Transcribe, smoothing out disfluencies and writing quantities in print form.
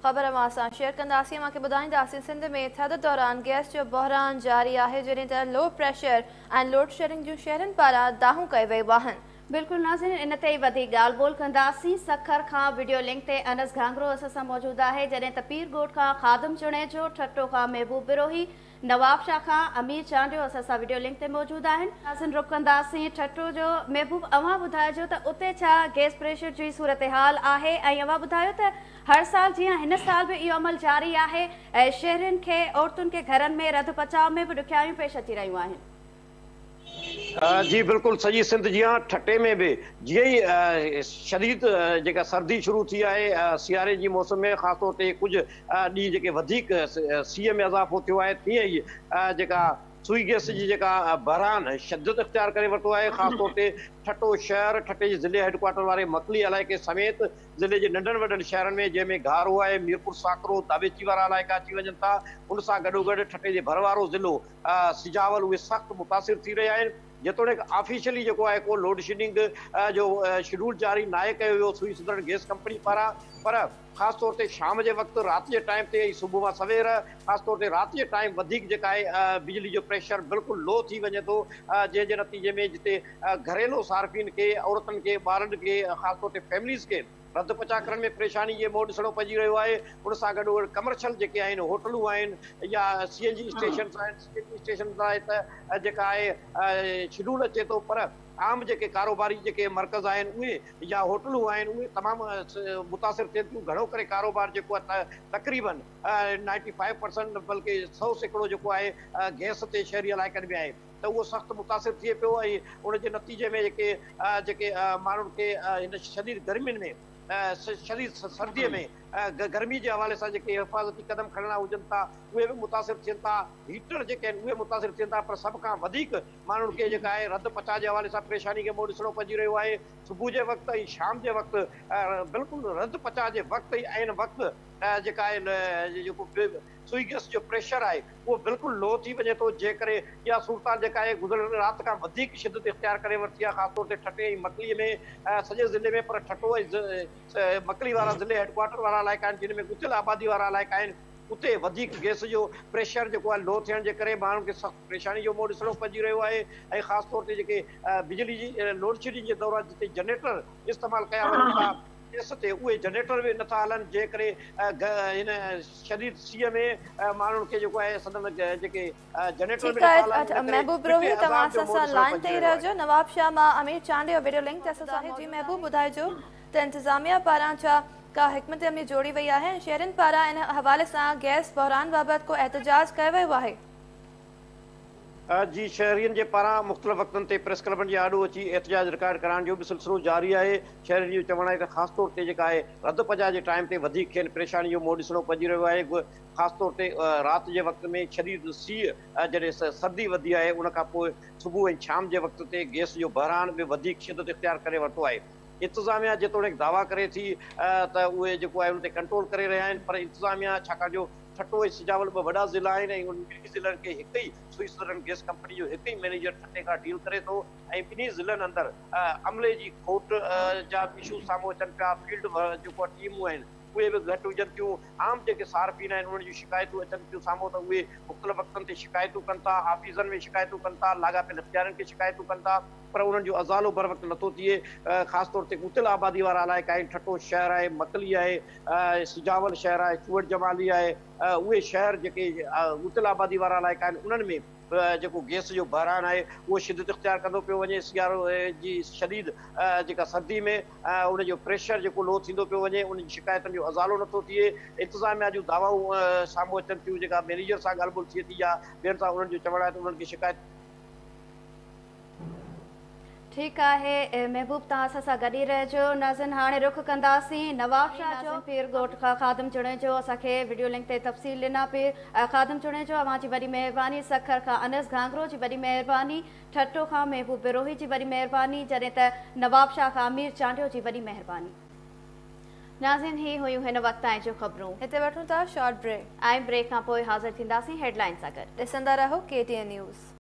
خبر اوهان سان شيئر ڪنداسين اوهان کي ٻڌائينداسين سنڌ ۾ ٿڌ دوران گئس جو بحران جاري آهي جڏهن ته لو پريشر ۽ لوڊشيڊنگ جون شهرين پاران دانهون ڪيون ويون آهن. بلڪل ناظرين ان تي ئي وڌيڪ ڳالهه ٻولهه ڪنداسين سکر کان وڊيو لنڪ تي انس گهانگهرو اسان سان موجود آهي جڏهن ته پير ڳوٺ کان خادم جوڻيجو، ٺٽو کان محبوب بروهي، نوابشاهه کان امير چانڊيو اسان سان وڊيو لنڪ تي موجود آهن. ناظرين رخ ڪنداسين ٺٽو جو، محبوب اوهان ٻڌائجو ته اتي ڇا گئس پريشر جي صورتحال آهي ۽ اوهان ٻڌايو ته هر سال جيان هن سال به اهو عمل جاري آهي ۽ شهرين کي عورتن کي گهرن ۾ رڌ پچاء ۾ به ڏکيائيون پيش اچي رهيون آهن. جي بلڪل سڄي سنڌ جيان ٺٽي ۾ به جيئن ئي شديد جيڪا سردي شروع ٿي آهي سياري جي موسم ۾ خاص طور تي ڪجهه ڏينهن جيڪي وڌيڪ سيء ۾ اضافو ٿيو آهي تيئن ئي جيڪا سوئي گئس جي جيڪا بحران شدت اختيار ڪري ورتو آهي خاص طور تي ٺٽو شهر ٺٽي جي ضلعي هيڊ ڪوارٽر واري مڪلي علائقي سميت ضلعي جي ننڍن وڏن شهرن ۾ جنهن ۾ گهارو آهي ميرپور ساڪرو داٻيچي وارا علائقا اچي وڃن ٿا ان سان گڏوگڏ ٺٽي جي ڀر وارو ضلعو سجاول اهي سخت متاثر ٿي رهيا آهن جيتوڻيڪ آفيشلي جيڪو آهي ڪو لوڊشيڊنگ جو شيڊول جاري ناهي ڪيو ويو سوئي سدرن گئس ڪمپني پاران پر خاص طور تي شام جي وقت رات جي ٽائيم تي ۽ صبح مان سوير خاص طور تي رات جي ٽائيم وڌيڪ جيڪا آهي بجلي جو پريشر بلڪل لو ٿي وڃي ٿو جنهن جي نتيجي ۾ جتي گهريلو صارفين کي عورتن کي ٻارن کي خاص طور تي فيمليز کي رڌ پچاء ڪرڻ ۾ پريشاني جي منهن ڏسڻو پئجي رهيو آهي ان سان گڏوگڏ ڪمرشل جيڪي آهن هوٽلون آهن يا سي اين جي اسٽيشنز آهن سي اين جي اسٽيشن لاء ته جيڪا آهي شيڊول اچي ٿو پر عام جيڪي ڪاروباري جيڪي مرڪز آهن اهي يا هوٽلون آهن اهي تمام متاثر ٿين ٿيون گهڻو ڪري ڪاروبار جيڪو آهي تقريبن 95% بلڪه 100% جيڪو آهي گئس تي شهري علائقن ۾ آهي ته اهو سخت متاثر ٿئي پيو ۽ ان جي نتيجي ۾ جيڪي جيڪي ماڻهن کي هن شديد گرمين ۾ شديد سردي ۾ گرمي جي حوالي سان جيڪي حفاظتي قدم کڻڻا هجن ٿا اهي به متاثر ٿين ٿا هيٽر جيڪي آهن اهي متاثر ٿين ٿا پر سڀ کان وڌيڪ ماڻهن کي جيڪا آهي رڌ پچاء جي حوالي سان پريشاني کي منهن ڏسڻو پئجي رهيو آهي صبح جي وقت ۽ شام جي وقت بلڪل رڌ پچاء جي وقت ۽ عين وقت جيڪا آهي جيڪو سوئي گئس جو پريشر آهي اهو بلڪل لو ٿي وڃي ٿو جنهن ڪري اها صورتحال جيڪا آهي گذريل رات کان وڌيڪ شدت اختيار ڪري ورتي آهي خاص طور تي ٺٽي ۽ مڪلي ۾ سڄي ضلعي ۾ پر ٺٽو ۽ مڪلي وارا ضلعي هيڊ ڪوارٽر وارا علائقا آهن جن ۾ ڳتيل آبادي وارا علائقا آهن اتي وڌيڪ گئس جو پريشر جيڪو آهي لو ٿيڻ جي ڪري ماڻهن کي سخت پريشاني جو منهن ڏسڻو پئجي رهيو آهي ۽ خاص طور تي جيڪي بجلي جي لوڊشيڊنگ جي دوران جتي جنريٽر استعمال ڪيا وڃن ٿا گئس تي اهي جنريٽر به نٿا هلن جنهن ڪري هن شديد سيء ۾ ماڻهن کي جيڪو آهي سندن جيڪي جنريٽر ٺيڪ به نٿا هلن آهي ان ڪري محبوب ٻٽي بروهي توهان عذاب جو اسان منهن سان ڏسڻو لائين پئجي تي ئي رهيو آهي. رهجو نوابشاهه مان امير چانڊيو وڊيو لنڪ تي اسان سان آهي جي محبوب ٻڌائجو ته انتظاميا پاران ڇا ڪا حڪمت عملي جوڙي وئي آهي ۽ شهرين پاران ان حوالي سان گئس بحران بابت ڪو احتجاج ڪيو ويو آهي؟ جي شهرين جي پاران مختلف وقتن تي پريس ڪلبن جي آڏو اچي احتجاج رڪارڊ ڪرائڻ جو به سلسلو جاري آهي شهرين جو چوڻ آهي ته خاص طور تي جيڪا آهي رڌ پچاء جي ٽائيم تي وڌيڪ کين پريشاني جو منهن ڏسڻو پئجي رهيو آهي خاص طور تي رات جي وقت ۾ شديد سيء جڏهن سردي وڌي آهي ان کان پوء صبح ۽ شام جي وقت تي گئس جو بحران به وڌيڪ شدت اختيار ڪري ورتو آهي انتظاميا جيتوڻيڪ دعويٰ ڪري ٿي ته اهي جيڪو آهي ان تي ڪنٽرول ڪري رهيا آهن پر انتظاميا ڇاڪاڻ جو ٺٽو ۽ سجاول ٻه وڏا ضلعا آهن ۽ انهن ٻنهي ضلعن کي هڪ ئي سوئي سدرن گئس ڪمپني جو هڪ ئي مئنيجر ٺٽي کان ڊيل ڪري ٿو ۽ ٻنهي ضلعن اندر عملي جي کوٽ جا به اشوز سامهون اچن پيا فيلڊ جيڪو ٽيمون آهن اهي به گهٽ هجن ٿيون عام جيڪي صارفين آهن انهن جون شڪايتون اچن ٿيون سامهون ته اهي مختلف وقتن تي شڪايتون ڪن ٿا آفيسن ۾ شڪايتون ڪن ٿا لاڳاپيل اختيارين کي شڪايتون ڪن ٿا پر انهن جو ازالو بر وقت نٿو ٿئي خاص طور تي ڳتيل آبادي وارا علائقا آهن ٺٽو شهر آهي مڪلي آهي سجاول شهر آهي، چوهڙ جمالي آهي، اهي شهر جيڪي ڳتيل آبادي وارا علائقا آهن انهن ۾ جيڪو گئس جو بحران آهي اهو شدت اختيار ڪندو پيو وڃي، سيارو جي شديد جيڪا سردي ۾ ان جو پريشر جيڪو لو ٿيندو پيو وڃي ان جي شڪايتن جو ازالو نٿو ٿئي، انتظاميا جون دعوائون سامهون اچن ٿيون جيڪا مئنيجر سان ڳالهه ٻولهه ٿئي ٿي يا ٻين سان انهن جو چوڻ آهي ته انهن کي شڪايت. ٺيڪ آهي محبوب توهان اسان سان گڏ ئي رهجو ناظرين هاڻي رخ ڪنداسين نوابشاهه جو پير ڳوٺ کان خادم جوڻيجو اسان کي وڊيو لنڪ تي تفصيل ڏنا پير خادم جوڻيجو اوهان جي وڏي مهرباني سکر کان انس گهانگهرو جي وڏي مهرباني ٺٽو کان محبوب بروهي جي وڏي مهرباني جڏهن ته نوابشاهه کان امير چانڊيو جي وڏي مهرباني. ناظرين هي هيون هن وقت تائين جون خبرون. هتي وٺون ٿا شارٽ بريڪ. ۽ بريڪ کان پوء حاضر ٿينداسين هيڊلائن سان گڏ. ڏسندا رهو ڪي ٽي اين نيوز.